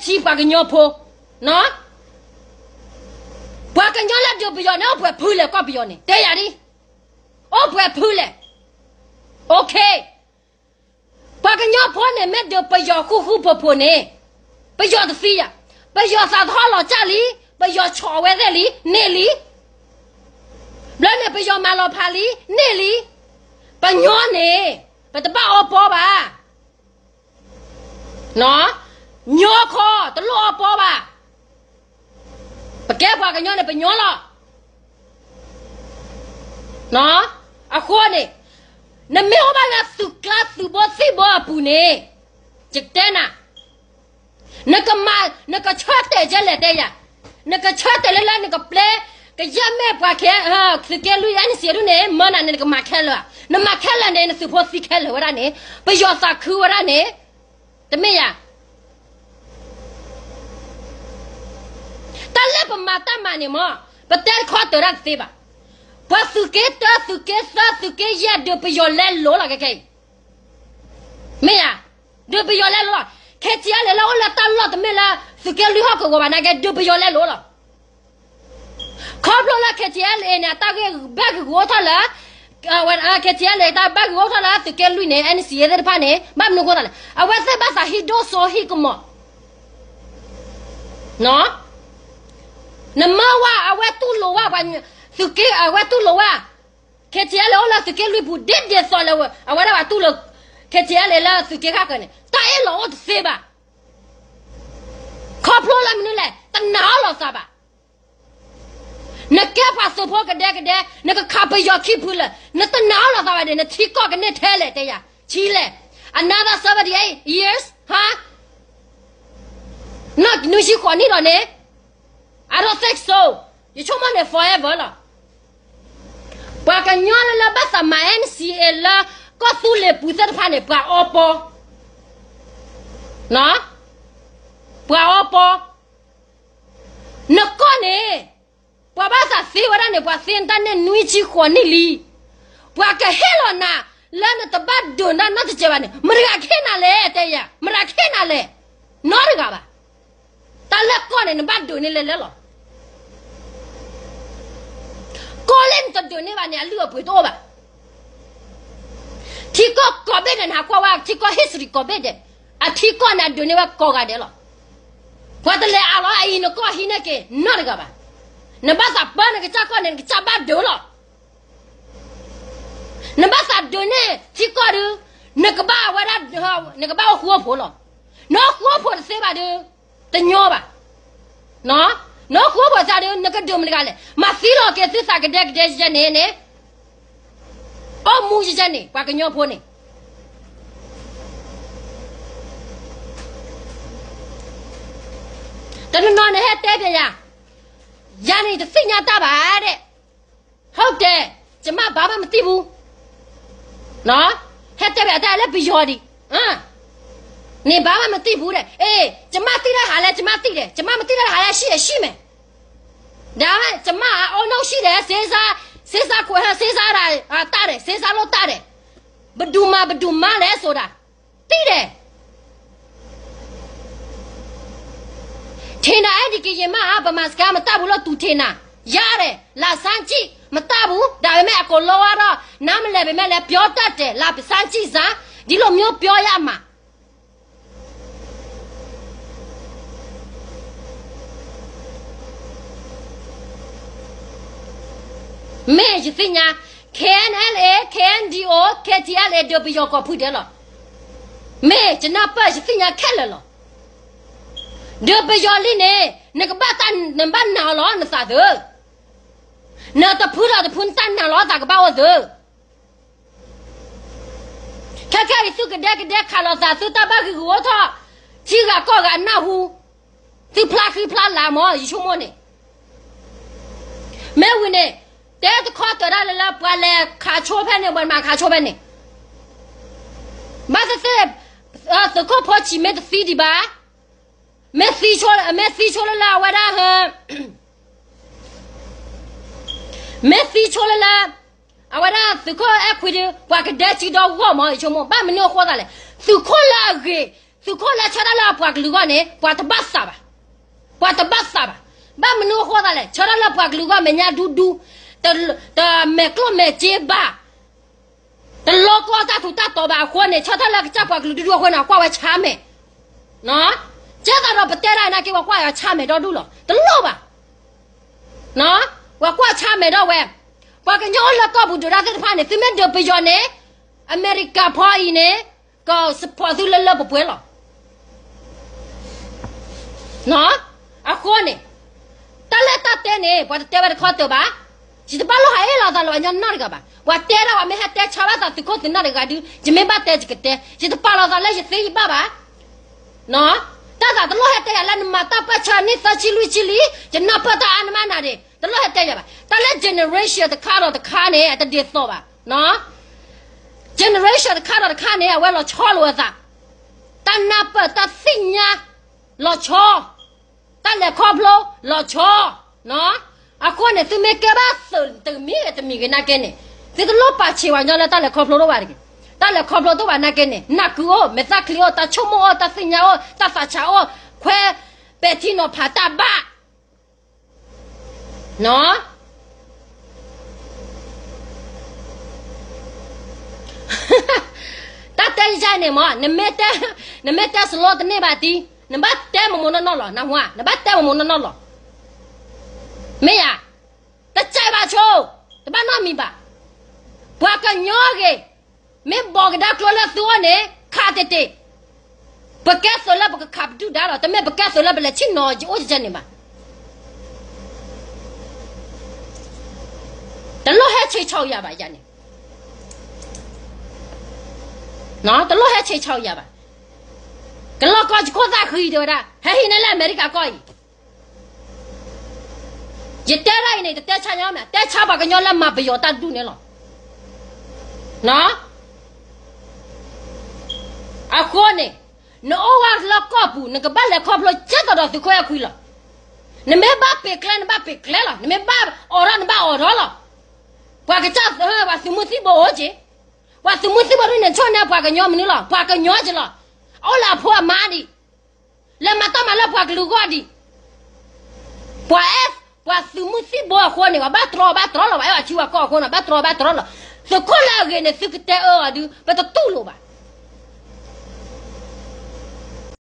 ထံပှၤကညီဖိ, ပှၤကညီလၢဒုးပယီၤန့ၣ် အိၣ်ပှဲၤဖုလဲၣ် ကီၢ်ပယီၤန့ၣ် တဲယၤဒ်, အိၣ်ပှဲၤဖုလဲၣ်, OK, ပှၤကညီဖိန့ၣ် မ့ၢ်ဒုးပယီၤဃူဃူဖိးဖိးန့ၣ်, ပယီၤတသံယၤ, ပယီၤသးသဟီၣ်လီၤကၢ်လံ, ပယီၤဆီၣ်အဝဲသ့ၣ်လံ, န့ၢ်လံ, ဘျီန့ၣ် ပယီၤမၤလီၤဖးလံ, န့ၢ်လံ, ပညီန့ၣ် ပတဘၣ်အီပီဘၣ် ညီခီ တလိၣ်အီပီဘၣ်. ပကဲပှၤကညီန့ၣ် ပညီလီၤ. အဃိန့ၣ် နမ့ၢ်အိၣ်ဘၣ်လၢသုးကျါသုးဘိသံၣ်ဘိအပူၤန့ၣ်, ယတဲနၤ, နကမၤ နကဆၢတဲာ်ကဲလဲၣ်တဲယၤ, နကဆၢတဲာ်လၢလၢနကပျဲ ကယဲၢ်မ့ၢ်ပှၤခဲ သုးက့လွံၢ် NCA ဒ်န့ၣ် မၢနၤန့ၣ် နကမၤခဲလၢာ်ဧါ. နမၤခဲလၢာ်န့ၣ် နသုးဖိသံခဲလၢာ်ဝဲဒၣ်န့ၣ်, ပယီၤသးခုဝဲဒၣ်န့ၣ်, တမ့ၢ်ယၤ တၢ်လၢပမၤတၢ်မၤန့ၣ်မ့ၢ် ပတဲတခီတၢၤတၢ်တသ့ဘၣ်. ပှၤသုးက့တၢ သုးက့သၢ သုးက့ယဲၢ် ဒုးပယီၤလဲလိာ်လီၤခဲခဲအံၤ, မ့ၢ်ယၤ, ဒုးပယီၤလဲလိာ်လီၤ. KTLA လၢအိၣ်လၢတၢ်လီၢ်တမ့ၢ်လၢ သုးက့လွံၢ်ဟီၣ်ကဝီၤဘၣ်နာ်က့ ဒုးပယီၤလဲလိာ်လီၤ. ခီဖျိလၢ KTLA န့ၣ် အတၢ်ဂ့ၢ်ဘၣ်ဂ့ၢ်ဂီၢ်ထီၣ်လၢ KTLA တၢ်ဘၣ်ဂ့ၢ်ဂီၢ်ထီၣ်လၢသုးက့လွံၢ်န့ၣ် NCA သ့ၣ်တဖၣ်န့ၣ် ဘၣ်မနုၤအဃိသတးလဲၣ်, အဝဲသ့ၣ်ဘၣ်သးဟံးဒိၣ်စိဟံးကမီၤ နမၢဝဲ အဝဲတူၢ်လိာ်ဝဲ သုးက့ အဝဲတူၢ်လိာ်ဝဲ KTLA အိၣ်လၢသုးက့လွံၢ်ပူၤ ဒ်ဒ်သိးလၢ အဝဲဒၣ်ဘၣ်တူၢ်လိာ် KTLA လၢသုးက့ခါကၢၤန့ၣ် တၢ်အ့ၣ်လိာ်အိၣ်တသ့ဘၣ်. ခီဖျိလၢမနုၤလဲၣ်, တနာ်အီၤလိာ်သးဘၣ်. နကဲပှၤသုးဖိကဒဲကဒဲ, နကခးပယီၤခံဖုလၢာ်, နတနာ်အီၤလိာ်သးဘၣ်ဒီး နထံကီၢ်ကန့ၢ်ထဲလဲၣ်တဲယၤ, ဆံလဲၣ်, another seventy-eight years, ဟါ, နီၢ်နွံဆံဃိးနံၣ်ဒီးန့ၣ်, I don't think so. ယဆိကမိၣ်န့ၣ် forever လီၤ. ပှၤကညီလၢလၢဘၣ်သးမၤ NCA လၢ ကီၢ်သူလ့ၤပူၤသ့ၣ်တဖၣ်န့ၣ် ပှၤအီပီ, ပှၤအီပီ, နကီၢ်န့ၣ် ပှၤဘၣ်သးသ့ဝဲဒၣ်န့ၣ် ပှၤသ့တၢ်န့ၢ်နွံဆံဃိးနံၣ်လံ. ပှၤကဟ့ၣ်လီၤနၤ လၢနတဘၣ်ဒုးနၤနီတစဲးဘၣ်န့ၣ် မတၤတဂၤကဟ့ၣ်နၤလဲၣ် တဲယၤ, မတၤကဟ့ၣ်နၤလဲၣ်, နီတဂၤဘၣ်. တၢ်လၢကီၢ်န့ၣ် နဘၣ်ဒုးန့ၢ်လဲၤလဲၤလီၤ. ကီၢ်လၢနတဒုးန့ၢ်ဘၣ်န့ၣ် အလုၢ်အပှ့ၤတအိၣ်ဘၣ်. ထံကီၢ်ကိးဘ့ၣ်ဒဲး နဟးကွၢ်ဝဲ ထံကီၢ် history ကိးဘ့ၣ်ဒဲး, အထံကီၢ်န့ၣ် အဒုးန့ၢ်ဝဲကိးဂၤဒဲးလီၤ. ပှၤတလဲၤအးလီၤအအံၤ နကီၢ်ဟံးန့ၢ်က့ၤနီတဂၤဘၣ်. နဘၣ်သးပၢနကစၢ်ကီၢ်န့ၣ် နကစၢ်ဘၣ်ဒုးလီၤ. နဘၣ်သးဒုးန့ၢ်ထံကီၢ်ဒုး, နကဘၣ်ဝဲဒၣ်, နကဘၣ်အိၣ်ဃူအိၣ်ဖိးလီၤ. နအိၣ်ဃူအိၣ်ဖိးတသ့ဘၣ်ဒုး, တညီဘၣ်. နအိၣ်ဃူအိၣ်ဖိးသးဒုး နကဒုးမတၤတဂၤလဲၣ်, မၤသံလီၤက့ၤသုသးကဒဲကဒဲယဲန့ၣ်န့ၣ်, အိၣ်မူယဲန့ၣ် ပှၤကညီဖိန့ၣ် တနီၤနီၤန့ၣ်ဟဲတဲပျဲယၤ, ယၤန့ၣ်တသ့ၣ်ညါတၢ်ဘၣ်ဒဲး, ဟုတ်တယ်, ကျွန်မ ဘာမှမသိဘူး, ဟဲတဲပျဲတၢ်လၢပယီၤဒံး, န့ၣ် ဘာမှမသိဘူးဒဲး, အေး, ကျွန်မသိတဲ့ဟာလည်း ကျွန်မသိတယ်, ကျွန်မမသိတဲ့ဟာလည်းရှိတယ်, ရှိမယ်, ဒါပေမဲ့ ကျွန်မက အုံနောက်ရှိတယ်, စေးစား, စေးစားခွင့်, စေးစားတာ, တတ်တယ်, စေးစားလို့တတ်တယ်, ဘယ်သူမှ ဘယ်သူမှလဲဆိုတာ သိတယ်. ထင်တာ အဲ့ဒီကရင်မက ဗမာစကားမတတ်ဘူးလို့ သူထင်တာ, ရတယ်, လာစမ်းကြည့်, မတတ်ဘူး, ဒါပေမဲ့ အကုန်လုံးကတော့ နားမလည်ပေမဲ့လည်း ပြောတတ်တယ်, လာစမ်းကြည့်စမ်း, ဒီလိုမျိုးပြောရမှာ. မ့ၢ်ယသ့ၣ်ညါ, KNLA, KNDO, KTLA ဒီးပယီၤကီၢ်ဖုဒဲးလီၤ. မ့ၢ်ယနၢ်ပၢၢ်ယသ့ၣ်ညါခဲလၢာ်လီၤ. ဒီးပယီၤလံန့ၣ် နကဘၣ်တၢ် နဘၣ်နာ်အီၤလီၤနသးသု, နတဖုဒီးတဖုနတၢ်နာ်လီၤသးကဘၣ်အိၣ်သု. ခဲခဲအံၤသုကဒဲကဒဲခးလိာ်သး သုတၢ်ဘၣ်ဂ့ၢ်ဂီၢ်အိၣ်ထီၣ်, ထံဂၤကီၢ်ဂၤအနၢ်ဟူ, သုဖျါဃံဖျါလၤမၢ် ယဆိကမိၣ်န့ၣ်, မ့ၢ်ဝံၤန့ၣ်, တဲတခီတၢၤဒၣ်လၢလၢ ပှၤလဲၤခးဆိဖဲန့ၣ် ပှၤမၤခးဆိဖဲန့ၣ်, ဘၣ်သ့ၣ်သ့ၣ်, သုးခိၣ်ဖိဆံးမ့ၢ်တသံဒံးဘၣ်, မ့ၢ်သံဆိ, မ့ၢ်သံဆိလၢလၢအဝဲဒၣ် မ့ၢ်သံဆိလၢလၢ, အဝဲဒၣ်သုးခိၣ်အဲၣ်ခွံဒီး ပှၤကဒဲစုဒီဂီၢ်မၢ် ယဆိကမိၣ် ဘၣ်မနုၤအဃိသးလဲၣ်, သုးခိၣ်လၢအဂ့ၤ, သုးခိၣ်လၢဆၢထၢၣ်လၢအပှၤကလုာ်အဂီၢ်န့ၣ် ပှၤတဘၣ်သးဘၣ်. ပှၤတဘၣ်သးဘၣ်. ဘၣ်မနုၤအဃိသးလဲၣ်, ဆၢထၢၣ်လၢပှၤကလုာ်အဂီၢ် မဲာ်ညါဒူဒူ, တ, တမဲာ်ကျိၣ်မဲာ်စ့ဘၣ်, တလီကီတၢ်ထူးတၢ်တီၤဘၣ်အဃိန့ၣ်, ဆၢထၢၣ်လၢကစၢ်ပှၤကလုာ်ဒူဒူအဃိန့ၣ် အကွၢ်ဝဲဆါမဲာ်. ကဲသးဒီးပတဲတၢ်နာ်က့ ပှၤကွၢ်အီၤဆါမဲာ်ဒီဒူၣ်လီၤ. တလိၣ်ဘၣ်. ပှၤကွၢ်ဆါမဲာ်ဒီးဝဲ, ပှၤကညီအိၣ်လၢကီၢ်ပူၤဒုးတၢ်သ့ၣ်တဖၣ်န့ၣ် သုမ့ၢ်ဒုးပယီၤန့ၣ်, အမဲရကၤဖီအံၤန့ၣ် က support သုလၢလၢပှဲၤပှဲၤလီၤ. အဃိန့ၣ်, တၢ်လၢတၢ်တဲန့ၣ် ပှၤတတဲဝဲတခီတၢၤဘၣ်. ယတဘၣ်လိၣ်ဟးအ့ၣ်လိာ်သးလၢပှၤကညီနီတဂၤဘၣ်. ပှၤတဲဒၣ်ပှၤမ့ၢ်ဟဲတဲဆါဘၣ်သးသုးခိၣ်သုးနၢ်တဂၤဒုး ယမ့ၢ်ဘၣ်တဲယကတဲ, ယတပာ်လီၤသးလၢယသ့ယဘၣ်ဘၣ်. တၢ်သးတလိၣ်ဟဲတဲယၤလၢနမၤတၢ်ပၢၢ်ဆၢနံၣ်သၢဆံလွံၢ်ဆံလံ, ယနၢ်ပၢၢ်တၢ်အါနမးနၤဒ့ၣ်, တလိၣ်ဟဲတဲယၤဘၣ်. တၢ်လၢ generation တခါဒီးတခါန့ၣ် အတဒ်သိးဘၣ်. generation တခါဒီးတခါန့ၣ် အဝဲလီၤဆီလိာ်အသး, တၢ်နၢ်ပၢၢ်တၢ်သ့ၣ်ညါလီၤဆီ, တၢ်လဲၤခီဖျိလီၤဆီ. အဃိန့ၣ် သုမ့ၢ်ကဲဘၣ်သုးတမံၤဂ့ၤတမံၤဂ့ၤနာ်က့န့ၣ်, သုတလိၣ်ပာ်ဆံးပှၤကညီလၢတၢ်လဲၤခီဖျိတအိၣ်ဘၣ်တဂ့ၤ. တၢ်လဲၤခီဖျိတအိၣ်ဘၣ်နာ်က့န့ၣ် နၢ်ကုအိၣ်, မဲာ်သၣ်ချံအိၣ်, တၢ်ဆိကမိၣ်အိၣ်, တၢ်သ့ၣ်ညါအိၣ်, တၢ်သးဆးအိၣ်, ခွဲးပဲာ်ထံနီၤဖးတၢ်ဘၣ် တၢ်တဲယၤန့ၣ်မ့ၢ်, နမ့ၢ်တဲစလိတန့ၢ်ဘၣ်တံၢ်, နဘၣ်တဲမိၢ်မိၢ်နီၢ်နီၢ်လီၤ, နဝၤ, နဘၣ်တဲမိၢ်မိၢ်နီၢ်နီၢ်လီၤ. မ့ၢ်ယၤ, တကဲဘၣ်ဆိ, တဘၣ်နီတမံၤဘၣ်. ပှၤကညီအဂ့ၢ်, မ့ၢ်ဘီကဒါကျိၤလၢသုအိၣ်န့ၣ် ခးတ့ၢ်တ့ၢ်, ပကဲသုးလၢပကခးပဒုၣ်ဒါလီၤ, တမ့ၢ်ပကဲသုးလၢပလဲၤဆ့ၣ်နီၤယအိၣ်ကကဲန့ၣ်ဘၣ်. တလိၣ်ဟဲဆံးဆီၣ်ယၤဘၣ်ယၤန့ၣ်, တလိၣ်ဟဲဆံးဆီၣ်ယၤဘၣ်. ကလီကီယခိၣ်သၣ်ဃံတဲဝဲဒၣ်, ဟဲဟံးန့ၢ်လၢအမဲရကၤကီၢ်အံၤ, ယတဲဒၣ်အံၤန့ၣ် တတဲဆါညီမး, တဲဆါပှၤကညီလၢမၤပယီၤတၢ်ဒူၣ်န့ၣ်လီၤ. အဃိန့ၣ်, နအိၣ်ဝဲလၢကီၢ်ပူၤ နကဘၣ်လဲၤခီဖျိကဲသိးဒီးသုးခိၣ်အဲၣ်ခွံလီၤ. နမ့ၢ်ဘၣ်ပ့ၤကျဲ နဘၣ်ပ့ၤကျဲလီၤ, နမ့ၢ်ဘၣ်အိးထီၣ် နဘၣ်အိးထီၣ်လီၤ. ပှၤကစၢ်, ပှၤသုးမုၢ်သံၣ်ဘိအိၣ်က့ၤ, ပှၤသုးမုၢ်သံၣ်ဘိဒ်န့ၣ် ဆိၣ်န့ၢ်ပှၤကညီမနုၤလီၤ, ပှၤကညီက့ၤလီၤ. အိၣ်လၢအဖိအမါဒံး, လဲၤမၤတၢ်မၤလၢပှၤကလုာ်ဂီၢ်ဒံး. ပှၤအဲၣ်, ပှၤသုးမုၢ်သံၣ်ဘိအဃိန့ၣ် ပှၤဘၣ်တြီဘၣ်တြီလီၤ, ပှၤအဲၣ်ပှၤထံပှၤကီၢ်အဃိန့ၣ် ဘၣ်တြီဘၣ်တြီလီၤ. သုးခိၣ်လၢအဂ့ၤန့ၣ် သုကတဲအၢအီၤဒုး ပတတူၢ်လိာ်ဘၣ်.